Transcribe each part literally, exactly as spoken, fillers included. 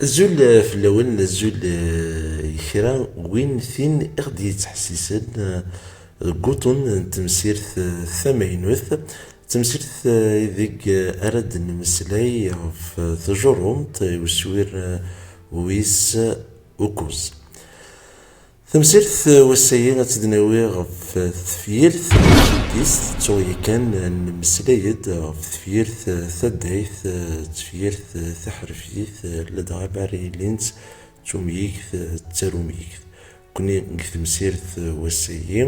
Azul fell-awen, azul, eh, i kra n win tin i ɣ-d-yettḥessisen, eh, deg wuṭṭun n temsirt, eh, tamaynut. Temsirt, eh, ideg, eh, ara d-nemmeslay ɣef, eh, tjurumt, eh, uswir, eh, wis, eh, ukuẓ. Tamsirt, eh, wass-agi ad tt-id-nawi ɣef, eh, tefyirt n tuddist. Ttuɣ yakan, eh, nemmeslay-d ɣef tefyirt, eh, taddayt, eh, d tefyirt, eh, taḥerfit, eh, ladɣa mi ara ilint d tumyigt, eh, d tarumyigt. Kni deg temsirt, eh, wass-agi,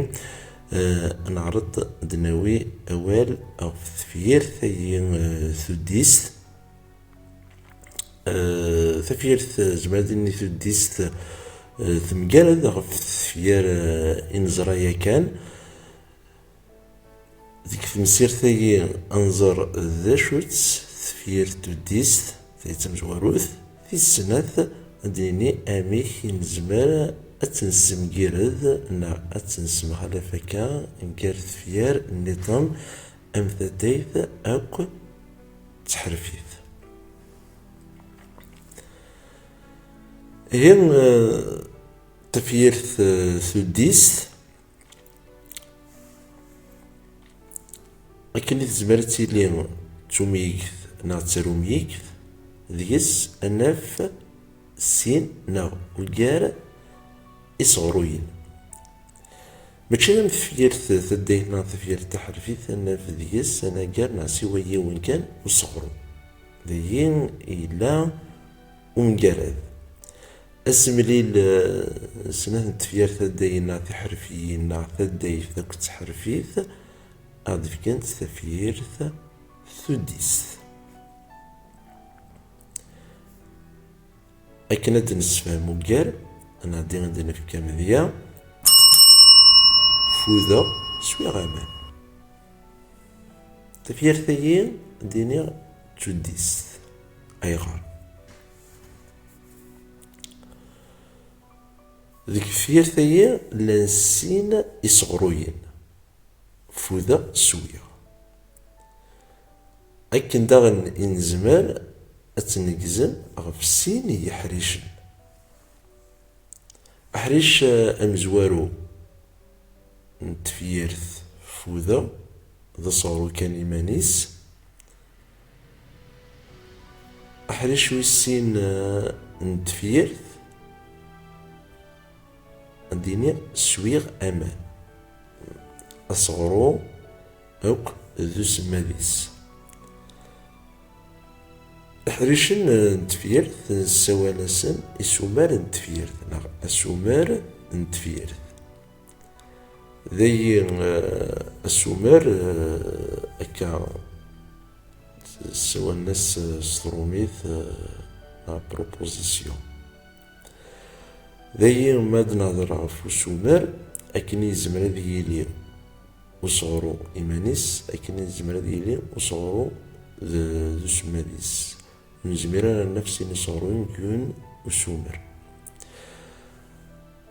eh, neɛreḍ ad d-nawi awal ɣef tefyirt-agi, eh, tuddist. Eh, tafyirt, eh, zemreɣ ad d-iniɣ tuddist, eh, temgarad ɣef tefyar, eh, i neẓra yakan. Deg temsirt-agi, ad nẓer d acu-tt tefyirt tuddist, tayet tamezwarut, tis snat, ad d-nini amek i nezmer ad tt-nessemgired neɣ ad tt-nessemxalaf akka gar tefyar nniḍen am taddayt akk d tḥerfit. Ihi, eh, tafyirt, eh, tuddist, akken i tezmer ad tili d tumyigt neɣ d tarumyigt, deg-s ad naf sin neɣ ugar iseɣruyen. Mačči am tefyirt taddayt neɣ tefyirt taḥerfit, ad naf deg-s anagar neɣ siwa yiwen kan useɣru. Dagi yella umgarad. Asemlil, eh, n snat n tefyar taddayin neɣ tiḥerfiyin neɣ taddayt akked tḥerfit, ad d-fkent tafyirt tuddist. Akken ad d-nessefhem ugar, ad nɛeddi ad d-nefk amedya. Fudeɣ, swiɣ aman. Tafyirt-agi, ad d-iniɣ d tuddist. Ayɣer? Deg tefyirt-agi, llan sin iseɣruyen. Fudeɣ, swiɣ. Akken daɣen i nezmer ad tt-negzem ɣef sin n yiḥricen. Aḥric, eh, amezwaru n tefyirt fudeɣ, d aseɣru kan iman-is. Aḥric wis sin, eh, n tefyirt, ad d-iniɣ swiɣ aman. Aseɣru akk d usemmad-is. Iḥricen, eh, n tefyirt, nessawal-asen isumer n tefyirt, neɣ asumer n tefyirt. Dagi, eh, asumer, eh, akka ssawalen-as, eh, s trumit, eh, la proposition. Dagi, ma d-nehder ɣef usumer, akken i yezmer ad yili useɣru iman-is, akken i yezmer ad yili useɣru d, d usemmad-is. Ur nezmir ara ad naf sin iseɣruyen deg yiwen usumer.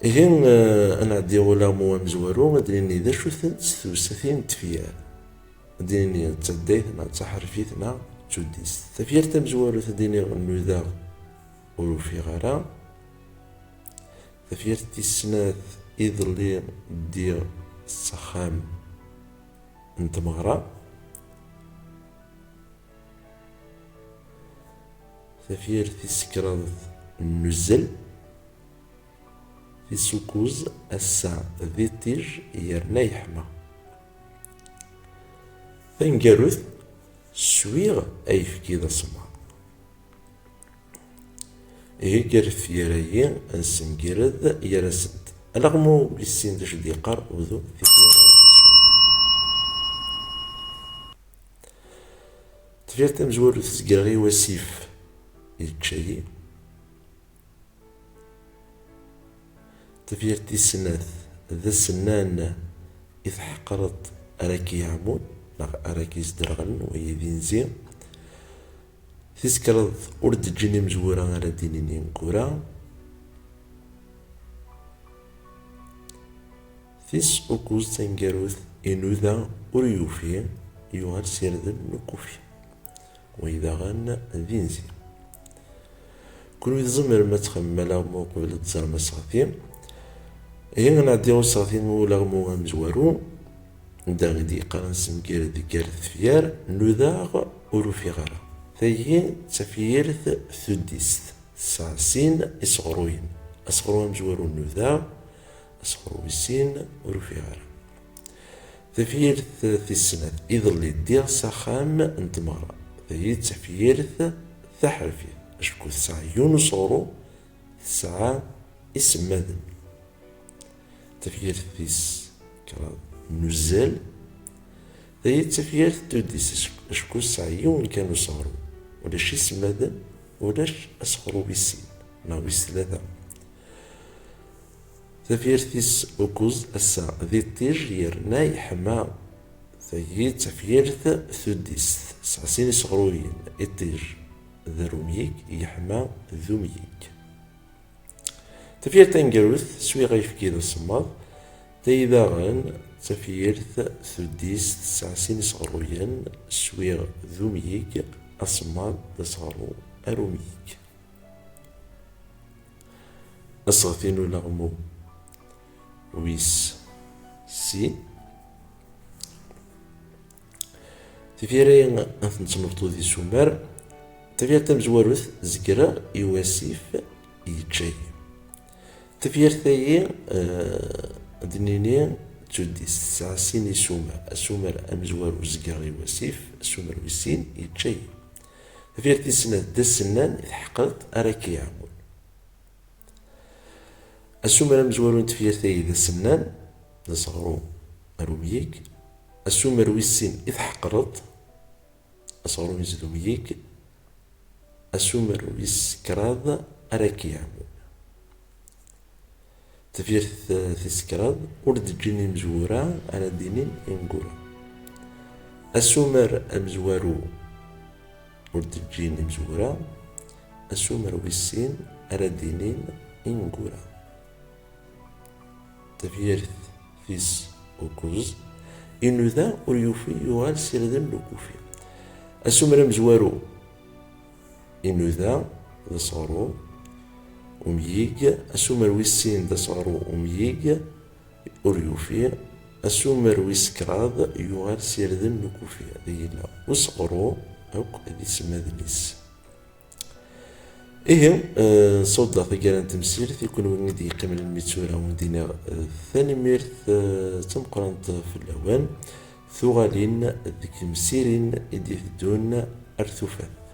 Ihi, eh, ad nɛeddi ulamu amezwaru, ad d-nini d acu-tent tewsatin n tefyar. Ad d-nini d taddayt neɣ d taḥerfit neɣ d tuddist. Tafyirt tamezwarut, ad d-iniɣ nudaɣ ur ufiɣ ara. Tafyirt tis snat, iḍelli ddiɣ s axxam n tmeɣra. Tafyirt tis kraḍ, nuzzel. Tis ukuẓ, ass-a d iṭij yerna yeḥma. Taneggarut, swiɣ ayefki d asemmaḍ. Ihi gar tefyar-agi ad nessemgired gar-asent. Alaɣmu wis sin d acu d-yeqqar udu tifyar. Tafyirt tamezwarut, zegreɣ i wasif yečča-yi. Tafyirt tis snat, d asennan i tḥeqreḍ ara k-yeɛmun neɣ ara k-yesderɣlen, wagi d inzi. Tis kraḍ, ur d-ǧǧin imezwura ara d-inin ineggura. Tis ukuẓ taneggarut, inuda ur yufi, yuɣal s irden n ukufi. Wagi daɣen d inzi. Ku Ur tzemrem ad txemmem alaɣmu uqbel ad teẓrem aseɣti. Ihi ad nɛeddi i useɣti n ulaɣmu amezwaru, anda i d-yeqqar ad nessemgir deg gar tefyar, nudaɣ, ur ufiɣ ara. Tagi d tafyirt tuddist, tesɛa sin iseɣruyen. Aseɣru amezwaru nudaɣ, aseɣru wis sin ur ufiɣ ara. Tafyirt tis snat, iḍelli ddiɣ s axxam n tmeɣra. Tagi d tafyirt taḥerfit, acku tesɛa yiwen useɣru, tesɛa isemmaden. Tafyirt tis kraḍ n uzzal, tagi d tafyirt tuddist, acku tesɛa yiwen kan useɣru, ulac isemmaden, ulac aseɣru wis sin neɣ wis tlata. Tafyirt tis ukuẓ, ass-a d iṭij yerna yeḥma. Tagi d tafyirt tuddist, tesɛa sin iseɣruyen, iṭij d arumyig, yeḥma d umyig. Tafyirt taneggarut, swiɣ ayefki d asemmaḍ. Tagi daɣen d tafyirt tuddist, tesɛa sin iseɣruyen, swiɣ d umyig, asemmaḍ d aseɣru arumyig. Aseɣti n ulaɣmu wis sin. Tifyar-agi ad tent-nebḍu d isumer. Tafyirt tamezwarut, zegreɣ i wasif yečča-yi. Tafyirt-agi, eh, ad d-nini d tuddist, tesɛa sin isumer. Asumer amezwaru, zegreɣ i wasif, asumer wis sin yečča-yi. Tafyirt tis snat, d asennan i tḥeqqreḍ ara k-yeɛmun. Asumer amezwaru n tefyirt-agi d asennan, d aseɣru arumyig. Asumer wis sin i tḥeqqreḍ, aseɣru wis d umyig. Asumer wis kraḍ ara k-yeɛmun. Tafyirt, eh, tis kraḍ, ur d-ǧǧin imezwura ara d-inin ineggura. Asumer amezwaru ur d-ǧǧin imezwura, asumer wis sin ara d-inin ineggura. Tafyirt tis ukuẓ, inuda ur yufi, yuɣal s irden n ukufi. Asumer amezwaru, inuda d aseɣru umyig, asumer wis sin d aseɣru umyig, ur yufi, asumer wis kraḍ yuɣal s irden n ukufi, deg yella useɣru akk d isemmaden-is. Ihi, eh, ṣuddeɣ taggara n temsirt i kunwi i d-yeqqimen almi d tura, wen-d-iniɣ, eh, tanemmirt, eh, d tameqqrant fell-awen. Tuɣalin deg temsirin i d-iteddun ar tufat.